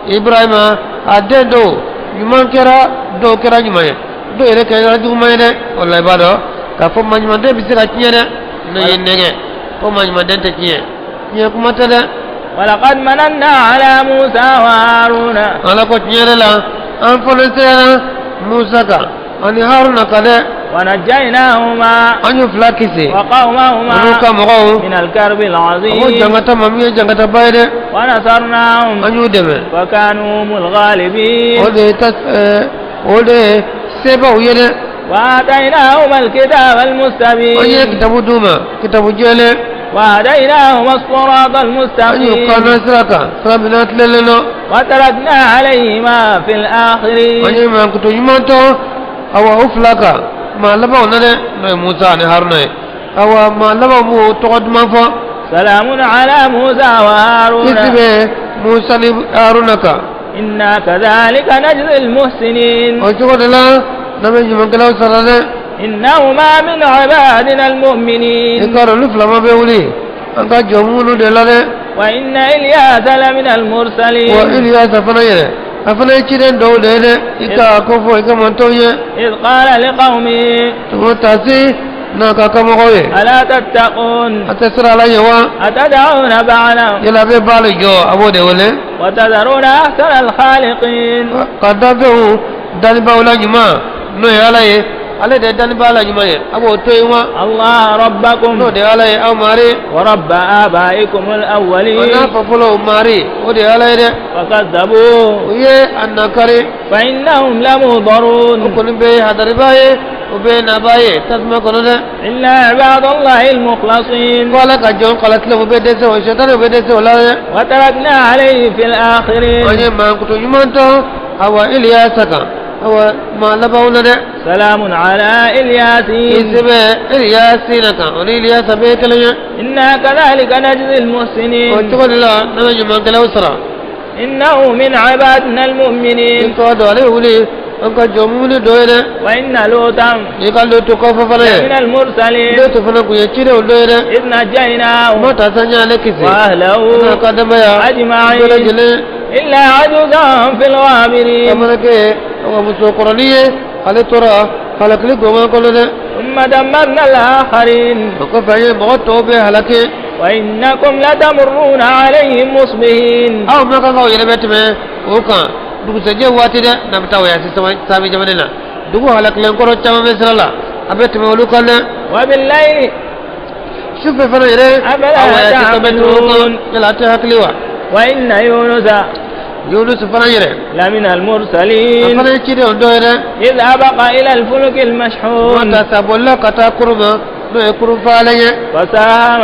Ibrahima a den dɔw ɲuman kɛra, dɔw kɛra ɲuman ye, dɔw yɛrɛ kɛra juguman ye dɛ. O la i b'a dɔn k'a fɔ maɲumanden bɛ se ka tiɲɛ dɛ. N'o ye nɛgɛ ko maɲumanden tɛ tiɲɛ, tiɲɛ kuma tɛ dɛ. ولقد مننا على موسى وهارون. Ala ko tiɲɛ yɛrɛ la, an fana sera Musa kan ani Haruna kan dɛ. ونجيناهما An y'u fila kisi وقومهما olu ka mɔgɔw من الكرب a ko العظيم. jangata ma min ye jangataba ye dɛ. ونصرناهم An y'u dɛmɛ. فكانوا هم الغالبين. O de ye ta o de ye sebaw ye dɛ. وآتيناهما الكتاب An ye المستبين. kitabu d'u ma, kitabu jɛlen. وهديناهما الصراط An y'u kan المستقيم. na sira kan, sira min n'a tilennen don. وتركنا عليهما في An الآخرين. ye mankutu ɲuman to awa o fila kan maa labanw na dɛ, n'o ye Musa ani Haruna ye. Awa maa labanw b'o tɔgɔ duman fɔ. سلام على موسى وهارون. Kisi bɛ Musa ni Haruna kan. إنا كذلك نجزي المحسنين. O cogo de la n'an bɛ ɲumankɛlaw sara dɛ. إنهما من عبادنا I المؤمنين. k'a dɔn olu fila ma bɛ wuli an ka jɔn minnu de la dɛ. وإن إلياس لمن Wa المرسلين. Iliyasa fana yɛrɛ, a fana ye ciden dɔw de ye dɛ. I ka ko fɔ i ka mantɔw ye. إذ قال لقومه Tugu taasi n'a ka kamɔgɔw ye. ألا تتقون. A tɛ siran Ala ɲɛ wa? أتدعون بعلا Yala a bɛ baali jɔ, a b'o de wele. وتذرون أحسن الخالقين. Ka danfɛnw dannibaaw la ɲuman, n'o ye Ala ye, ale de ye dannibaa la ɲuman ye, a b'o to yen wa? الله ربكم N'o de ye Ala ye, aw mari. ورب آبائكم O n'a الأولين. fɔ fɔlɔ mari, o de ye Ala ye dɛ. فكذبوه O ye a nakari. فإنهم O لمحضرون. kɔni bɛ ye hadaribaa ye, o bɛ ye nabaa ye tasuma kɔnɔ dɛ. إلا عباد الله المخلصين. Ko Ala ka jɔn kalatilenw bɛ dɛsɛ o, sɛtanɛw bɛ dɛsɛ o la dɛ. وتركنا عليه في An الآخرين. ye mankutu ɲuman tɔ awa Iliyasa kan, awa maa labanw na dɛ. سلام على إلياسين. Kisi bɛ Iliyasina kan, o ni Iliyasa bɛɛ ye kelen ye. إنا كذلك نجزي O المحسنين. cogo de la n'an bɛ ɲumankɛlaw sara. إنه من عبادنا I المؤمنين. k'a dɔn ale bɛ wuli an ka jɔn mumuni dɔ ye dɛ. وإن لوطا I ka Lutu kɔfɛ fana ye. لمن المرسلين. Lutu fana kun ye cidenw dɔ ye dɛ. إذ نجيناه Ma ta san y'ale kisi وأهله n'a ka denbaya bɛɛ أجمعين lajɛlen إلا عجوزا في الغابرين. Ka mana kɛ awa muso kɔrɔnin ye, ale tora halakili gɔngɔn kɔnɔ dɛ. ثم دمرنا الآخرين. O kɔfɛ an ye mɔgɔ tɔw bɛɛ halaki. وإنكم لتمرون عليهم مصبحين. Aw makankaw yɛrɛ bɛ tɛmɛ o kan dugusɛjɛ waati dɛ, n'a bɛ taa voyage sami jamana na, dugu halakilen kɔrɔ caman bɛ sira la, a bɛ tɛmɛ olu kan dɛ. وبالليل. Sufɛ fana yɛrɛ, أفلا aw voyage tɔ bɛ tɛmɛ o kan. تعقلون. Yala a tɛ hakili wa? وإن يونس Yunus fana yɛrɛ, لمن a المرسلين. fana ye cidenw dɔ ye dɛ. إذ أبق إلى الفلك المشحون. Ta sa bolila ka taa kurun ma, n'o ye kurun falen ye. فساهم.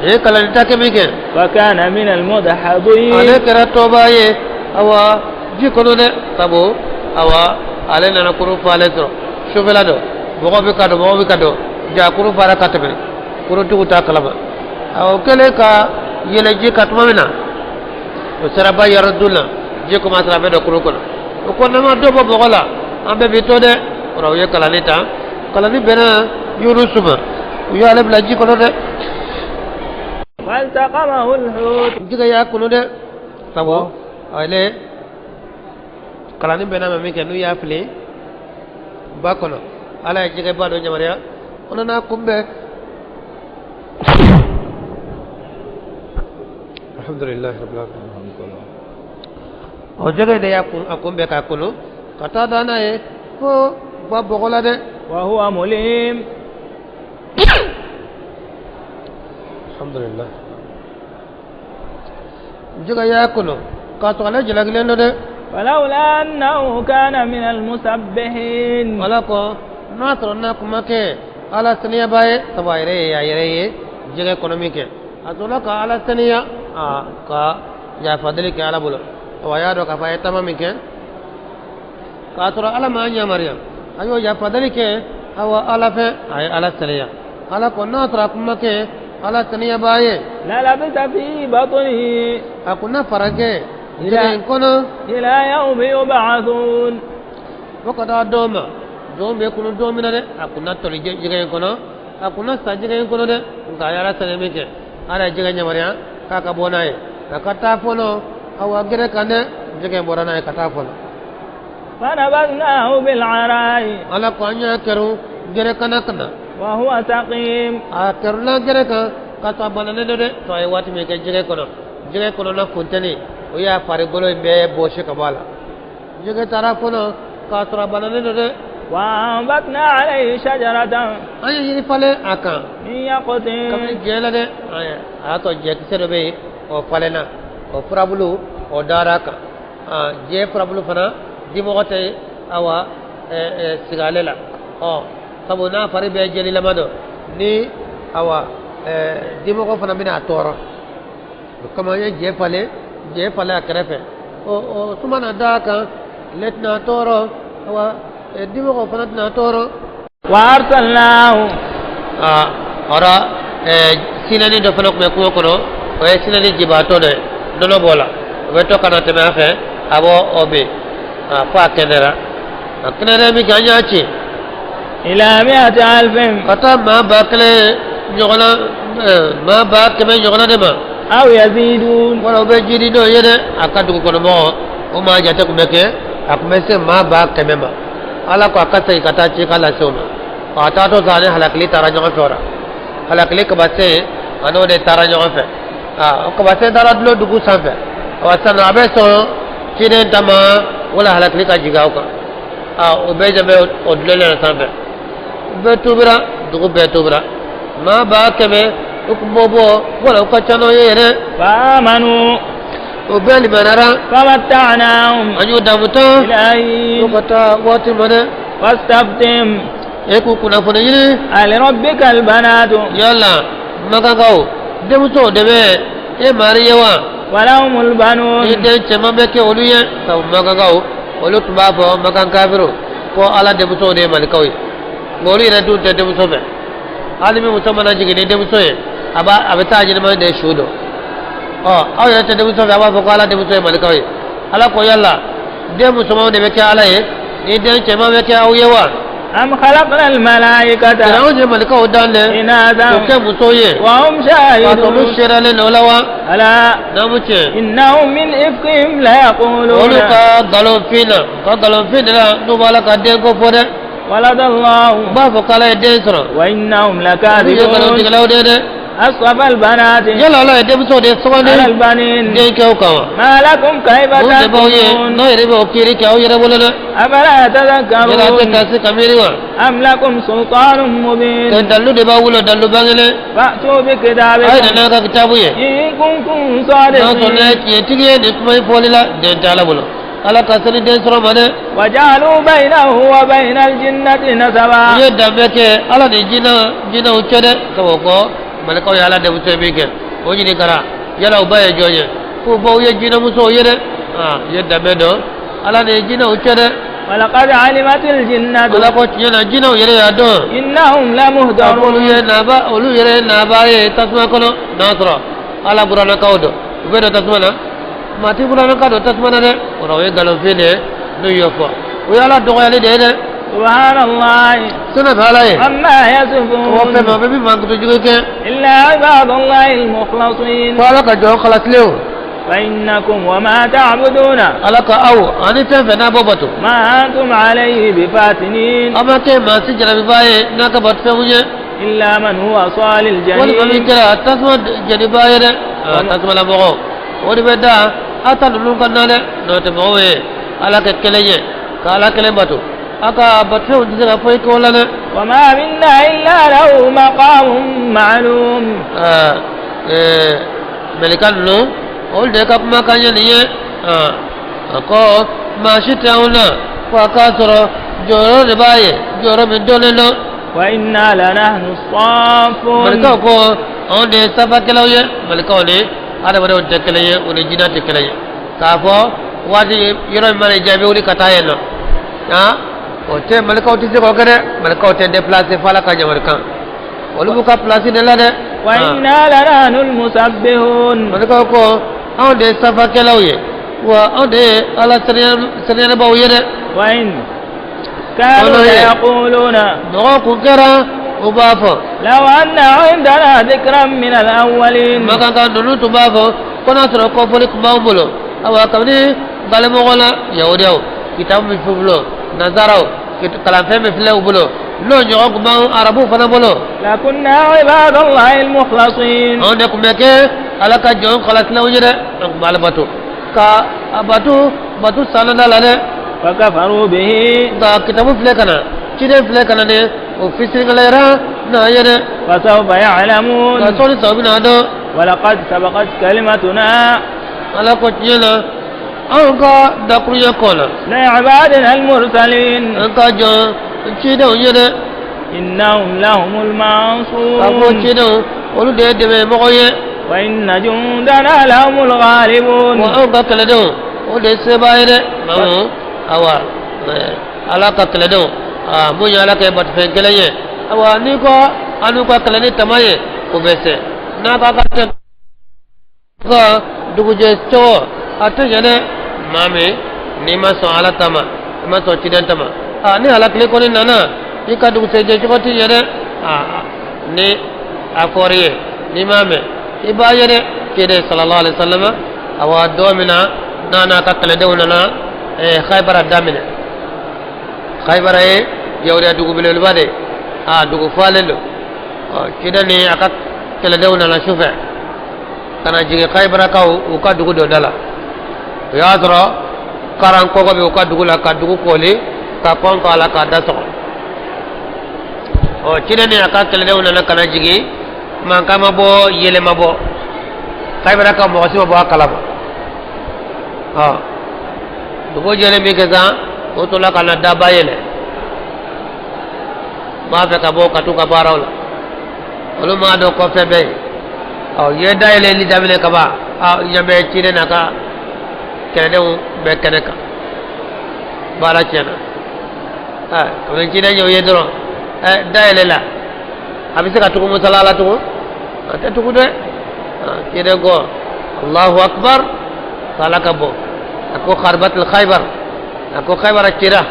A ye kalanita kɛ min kɛ, فكان من المدحضين. Ale kɛra tɔba ye awa ji kɔnɔ dɛ, sabu awa ale nana kurun falen sɔrɔ, sufɛla dɔ, mɔgɔ bɛ ka don, mɔgɔ bɛ ka don, ja kurun fara ka tɛmɛ, kuruntigiw t'a kalama. Awa o kɛlen ka yɛlɛ ji kan tuma min na, o sera ba yɔrɔ dun la, ji commencé a bɛ don kurun kɔnɔ. O ko n'an ma dɔ bɔ mɔgɔ la, an bɛɛ bɛ to dɛ. O la u ye kalani ta, kalani bɛnna Yunusu ma, u y'ale bila ji kɔnɔ dɛ. فالتقمه الحوت. Jɛgɛ y'a kunu dɛ, sabu ale kalani bɛnna ma min kɛ, n'u y'a fili ba kɔnɔ, Ala ye jɛgɛba dɔ yamaruya, o nana kunbɛn. Alhamdulilahi rabbil alamin. O jɛgɛ de y'a kun a kunbɛn k'a kunu ka taa da n'a ye fo ba bɔgɔ la dɛ. وهو مليم. Alhamdulilah. Jɛgɛ y'a kunu k'a sɔrɔ ale jalakilen don dɛ. فلولا أنه كان من المسبحين. Ala ko n'a sɔrɔ n'a kuma kɛ Ala saniyaba ye, sabu a yɛrɛ ye a yɛrɛ ye jɛgɛ kɔnɔ min kɛ, a sɔrɔla ka Ala saniya, a ka yafa deli kɛ Ala bolo. Wa a y'a dɔn k'a fɔ a ye taama min kɛ k'a sɔrɔ Ala m'a yamaruya, a y'o yafa deli kɛ awa Ala fɛ, a ye Ala saniya. Ala ko n'a sɔrɔ a kuma kɛ Ala saniyaba ye, للبث في بطنه a kun na fara kɛ jɛgɛ in kɔnɔ إلى يوم يبعثون. Fo ka taa don ma jɔn bɛ kunu don min na dɛ, a kun na toli jɛgɛ in kɔnɔ, a kun na sa jɛgɛ in kɔnɔ dɛ. Nka a ye Ala saniya min kɛ, Ala ye jɛgɛ yamaruya k'a ka bɔ n'a ye a ka taa fɔlɔ awa gɛrɛ kan dɛ, jɛgɛ in bɔra n'a ye ka taa fɔlɔ. فنبذناه بالعراء. Ala ko an y'a kɛrun gɛrɛ kana ka na. وهو سقيم. A kɛrunna gɛrɛ kan ka sɔrɔ a bananen don dɛ. To a ye waati min kɛ jɛgɛ kɔnɔ, jɛgɛ kɔnɔna funteni o y'a farikolo in bɛɛ bɔsi ka bɔ a la, jɛgɛ taara fɔlɔ k'a sɔrɔ a bananen don dɛ. وأنبتنا عليه شجرة An ye yiri falen a kan من يقطين. Kabini jɛ la dɛ, a y'a sɔrɔ jɛkisɛ dɔ bɛ yen, o falenna, o furabulu o dara a kan. Jɛ furabulu fana dimɔgɔ tɛ awa sigi ale la, ɔ sabu n'a fari bɛɛ jɛlilama don ni awa dimɔgɔ fana bɛna a tɔɔrɔ. O kama an ye jɛ falen, jɛ falen a kɛrɛfɛ, o suma na da a kan, tile tɛna a tɔɔrɔ, awa dimɔgɔ fana tɛna a tɔɔrɔ. وأرسلناه. Aa ɔrɔ sinani dɔ fana tun bɛ kungo kɔnɔ, o ye sinani jibaatɔ dɔ ye, nɔnɔ b'o la, o bɛ to ka na tɛmɛ a fɛ, a b'o o min fo a kɛnɛyara. A kɛnɛyara min kɛ, an y'a ci إلى 100,000 ka taa maa 1000 ɲɔgɔnna, maa 100,000 ɲɔgɔnna de ma. أو يزيدون. Wala o bɛ jiri dɔw ye dɛ, a ka dugu kɔnɔ mɔgɔ o maa jate tun bɛ kɛ, a tun bɛ se maa 100,000 ma. Ala ko a ka segin ka taa ci ka lase o ma. A taatɔ sa, ani halakili taara ɲɔgɔn fɛ o la, halakili kabasen a n'o de taara ɲɔgɔn fɛ. Aa o kabasen taara dulon dugu sanfɛ, awa sisan a bɛ sɔn ciden ta ma wala halakili ka jigin aw kan. Aa o bɛɛ jɛ bɛ o dulonnen na sanfɛ, u bɛɛ tubira, dugu bɛɛ tubira, maa 100,000 u tun b'o bɔ wala u ka ca n'o ye yɛrɛ. فآمنوا. O bɛɛ limaniyara. فمتعناهم An y'u damu tán إلى fo حين. ka taa waati ma dɛ. فاستفتهم. E k'u kunnafoni ɲini. ألربك البنات. Yala makankaw denmusow de bɛ e mari ye wa? ولهم البنون. Ni den cɛman bɛ kɛ olu ye, sabu makankaw olu tun b'a fɔ makan kafiru ko Ala denmusow de ye malikaw ye, nka olu yɛrɛ dun tɛ denmuso fɛ. Hali min muso mana jigin ni denmuso ye, a b'a a bɛ taa ɲɛnama de su dɔn. Ɔ aw yɛrɛ tɛ denmuso fɛ, a b'a fɔ ko Ala denmuso ye malikaw ye. Ala ko yala den musomanw de bɛ kɛ Ala ye, ni den cɛman bɛ kɛ aw ye wa? أم خلقنا الملائكة Anw ye malikaw dan dɛ k'o إناثا kɛ musow ye وهم k'a sɔrɔ olu شاهدون. seereyalen don o la wa? ألا Naamu tiɲɛ. إنهم من إفكهم ليقولون. Olu ka nkalonfin na, u ka nkalonfin de la n'u b'a la ka den ko fɔ dɛ. ولد الله. U b'a fɔ k'Ala ye den sɔrɔ. وإنهم Olu ye لكاذبون. nkalontigɛlaw de ye dɛ. أصطفى البنات Yala Ala ye denmusow de sugandi على البنين denkɛw kan wa? ما لكم كيف Mun de b'aw ye تحكمون n'aw yɛrɛ bɛ o kiiri kɛ aw yɛrɛ bolo dɛ? أفلا Yala a tɛ تذكرون ka se ka miiri wa? أم لكم سلطان مبين Ka dalilu de b'aw bolo, dalilu bangelen. فأتوا A ye na بكتابكم n'a ka kitabu ye. إن كنتم N'a sɔrɔ n'a ye صادقين tiɲɛtigi ye nin kuma in fɔli la, den tɛ Ala bolo. Ala ka sani den sɔrɔ ma dɛ. وجعلوا بينه وبين الجنة نسبا U ye danbɛ kɛ Ala ni jinɛw cɛ dɛ. Sabu o kɔ malikaw ye Ala denmuso ye min kɛ, o ɲininkara yala u ba ye jɔn ye? K'u baw ye jinɛmusow ye dɛ. Aa, u ye danbɛ dɔn Ala ni jinɛw cɛ dɛ. ولقد علمت الجنة Ala ko tiɲɛ na jinɛw yɛrɛ y'a dɔn. إنهم K'a fɔ olu لمحضرون ye naba, olu yɛrɛ ye naba ye tasuma kɔnɔ. N'a sɔrɔ Ala burannakaw don, u bɛ don tasuma na? Maa ti burannaka don tasuma na dɛ. O la o ye nkalonfin de ye n'u y'o fɔ. O ye Ala dɔgɔyali de ye dɛ. سبحان الله Sɛnɛ fɛ Ala ye. عما O fɛn يصفون fɛn o bɛɛ bɛ mankutu jugu kɛ. إلا عباد الله المخلصين Ko Ala ka jɔn kalasilenw. فإنكم وما تعبدون Ala ka aw ani fɛn fɛn n'a b'o bato. ما أنتم عليه بفاتنين Aw ma kɛ maa si jarabibaa ye n'a ka bato fɛnw ye. إلا من هو صال Walima min الجحيم kɛra tasuma jenibaa ye dɛ. Tasuma la mɔgɔw. O de bɛ da aw ta ninnu ka na dɛ. N'o tɛ mɔgɔw ye Ala kɛ kelen ye ka Ala kelen bato. Aw ka bato fɛnw tɛ se ka foyi k'o la dɛ. وما منا إلا له مقام معلوم Mɛlɛka ninnu olu de ka kumakan ye nin ye. A ko maa si tɛ anw na fo a k'a sɔrɔ jɔyɔrɔ de b'a ye, jɔyɔrɔ min dɔnnen don. وإنا لنحن الصافون Malikaw ko anw de ye safakɛlaw ye. Malikaw ni adamadenw tɛ kelen ye, u ni jinɛ tɛ kelen ye. K'a fɔ waati yɔrɔ min mana i diya i bɛ wuli ka taa yen nɔ, o tɛ, malikaw tɛ se k'o kɛ dɛ. Malikaw tɛ déplacer fo Ala ka yamarukan, olu b'u ka place de la dɛ. وإنا لنحن المسبحون Malikaw ko anw de ye safakɛlaw ye, wa anw de ye Ala sɛnɛyalibaw ye dɛ. وإن كانوا والله. ليقولون Mɔgɔw kun kɛra u b'a fɔ لو أن عندنا ذكرا من الأولين Makan ninnu tun b'a fɔ ko n'a sɔrɔ kɔfɔli tun b'anw bolo, awa kabini balimɔgɔ la, yahudiyaw kitabu min filɛ u bolo, nazaraw kalanfɛn min filɛ u bolo, n'o ɲɔgɔn tun b'anw arabuw fana bolo, لكنا عباد الله المخلصين anw de tun bɛ kɛ Ala ka jɔn kalasilaw ye dɛ. An tun b'Ala bato ka a bato bato sanada la dɛ. فكفروا به Nka kitabu filɛ ka na, ciden filɛ ka na ni o fisirinkɛlɛyara n'a ye dɛ. فسوف يعلمون Nka sɔɔni sa u bɛna dɔn. ولقد سبقت كلمتنا Ala ko tiɲɛ na anw ka dakuruɲɛ kɔ la لعبادنا المرسلين an ka jɔn cidenw ye dɛ. إنهم لهم K'a fɔ المنصورون cidenw olu de ye dɛmɛmɔgɔ ye. وإن جندنا لهم الغالبون Wa anw ka kɛlɛdenw o de ye sebaa ye dɛ. Maamu awa Ala ka kɛlɛdenw, aa mun ye Ala kɛ batofɛn kelen ye, awa n'i ko an n'u ka kɛlɛ ni tama ye, o bɛ se n'a ka tɛ ka dugujɛ cogo a tɛ ɲɛ dɛ. Maa min n'i ma sɔn Ala ta ma, i ma sɔn ciden ta ma, aa ni halakili kɔni nana i ka dugusɛjɛ cogo tɛ ɲɛ dɛ. Aa ni a fɔr'i ye n'i m'a mɛn i b'a ye dɛ. Ciden sallallahu alaihi wa sallam, awa don min na n'a n'a ka kɛlɛdenw nana Khaybara daminɛ, Khaybara ye yahudiya dugu belebeleba de ye, aa dugu falen don. Ɔ ciden ni a ka kɛlɛdenw nana sufɛ ka na jigin Khaybarakaw u ka dugu donda la. O y'a sɔrɔ karan kɔgɔ bɛ u ka dugu la ka dugu kooli ka pɔn k'a la k'a da sɔgɔ. Ɔ ciden ni a ka kɛlɛdenw nana ka na jigin, mankan ma bɔ, yɛlɛ ma bɔ, Khaybarakaw mɔgɔ si ma bɔ a kalama. Ɔ dugu jɛlen min kɛ san, o tola ka na daba yɛlɛ, u b'a fɛ ka bɔ ka t'u ka baaraw la, olu m'a dɔn kɔfɛ bɛ yen. Ɔ u ye dayɛlɛli daminɛ ka ban, a ɲɛ bɛ ciden n'a ka kɛlɛdenw bɛ kɛnɛ kan, baara tiɲɛna. Ɛ kabini ciden y'o ye dɔrɔn, ɛ dayɛlɛ la, a bɛ se ka tugu musala la tugun? A tɛ tugu dɛ. Ciden ko Allahu akbar, k'Ala ka bɔ, a ko kharibatul Khaybar, a ko Khaybara cira.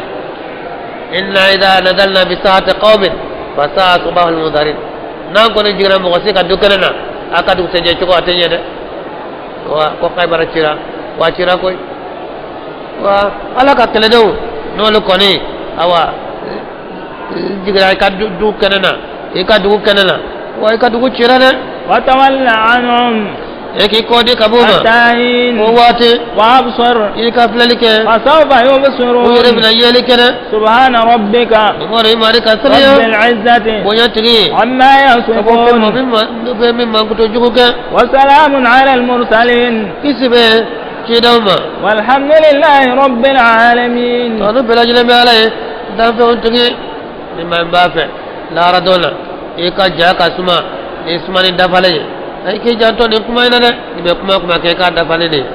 Inna idha nazalna bi sahati qaumin fa sa'a sabahul munzirin. N'an kɔni jiginna mɔgɔ si ka du kɛnɛ na, a ka dugusɛjɛ cogo a tɛ ɲɛ dɛ. Wa ko Khaybara cira, wa cira koyi. Wa Ala ka kɛlɛdenw n'olu kɔni awa jiginna i ka du kɛnɛ na, i ka dugu kɛnɛ na, wa i ka dugu cira dɛ. وتول عنهم E k'i kɔ di ka b'u ma حتى حين o waati وأبصر i ka filɛli kɛ فسوف u yɛrɛ يبصرون bɛna yeli kɛ dɛ سبحان ربك o kɔrɔ i mari ka رب saniya العزة bonya tigi عما ka bɔ fɛn ma يصفون min ma fɛn min mankutu jugu kɛ وسلام على المرسلين kisi bɛ cidenw ma والحمد لله رب العالمين tanu bɛɛ lajɛlen bɛ ala ye danfɛnw tigi ni maa min b'a fɛ lahara don na i ka ja ka suma ni sumani dafalen ye i k'i janto nin kuma in na dɛ nin bɛ kuma kuma kɛ i k'a dafalen de ye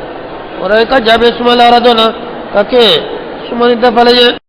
o la i ka ja bɛ suma lahara don na ka kɛ sumani dafalen ye.